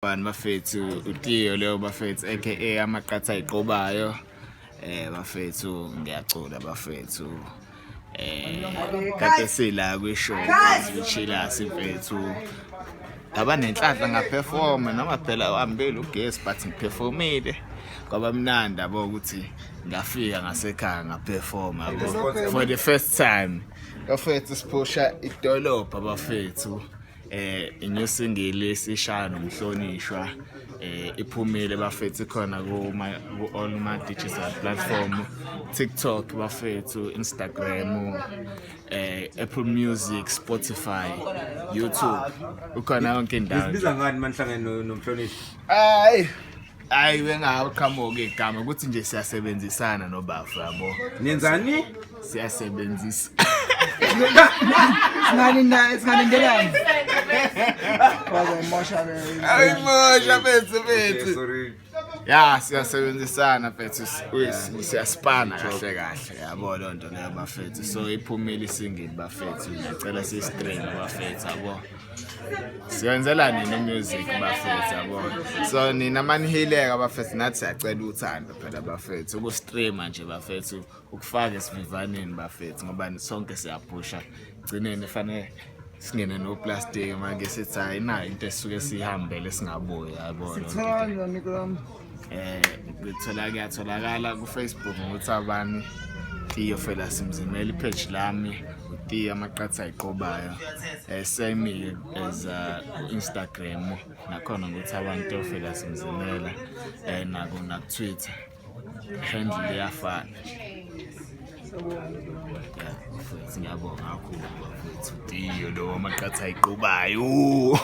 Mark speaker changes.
Speaker 1: Bani bafethu, uTiyo leyo bafethu, aka amaqatha ayiqobayo. Bafethu, ngiyacula bafethu. Kade sila kwishow Chillers mfethu. Ngaba nenhlanhla ngaperforma, noma phela uhambile ugesi, but ngiperformile. Kwaba mnandi yabo ukuthi ngafika ngasekhaya ngaperforma yabo for the first time. Bafethu, siphusha idolobha bafethu. New single sishaya nomhlonishwa iphumile bafethu, ikhona ku all ma digital platform, TikTok bafethu, Instagram, Apple Music, Spotify, YouTube, ukhona yonke indawo.
Speaker 2: Nizibiza ngani manihlangene nomhlonishwa?
Speaker 1: Hayi hayi, bengaqhamuka igama ukuthi nje siyasebenzisana nobafu yabo.
Speaker 2: Nenzani?
Speaker 1: Siyasebenzisa.
Speaker 3: Singani na singalindelani? Bazayimosha ke.
Speaker 1: Ayimosha mfethu mfethu.
Speaker 2: Sorry.
Speaker 1: Ya, siyasebenzisana mfethu, siyaspana kahle kahle yabo loo nto leyo bafethu. So iphumile isingle bafethu, ngiyacela siyi-stream bafethu yabo. Siyenzela nini music bafethu yabo. So nina manihileka bafethu, nathi siyacela uthando phela bafethu, ukustreama nje bafethu, ukufaka esivivaneni bafethu, ngoba sonke siyaphusha. Gcineni fanele singene noplastic manje, sithi hayi, nayo into esisuke siyihambele, singabuyi yabo loo nto.
Speaker 3: Sithola kanjani Nikolami?
Speaker 1: Ngithola, kuyatholakala ku-Facebook ngokuthi abani Tiyo Felas Mzimela, ipage lami uTiyo amaqatha ayiqobayo. Same as Instagram nakhona ngokuthi abantu Tiyo Felas Mzimela, nako naku-Twitter handle iyafana. Yeah, mfethu, ngiyabonga kakhulu bafethu. Tiyo lo amaqatha ayiqobayo.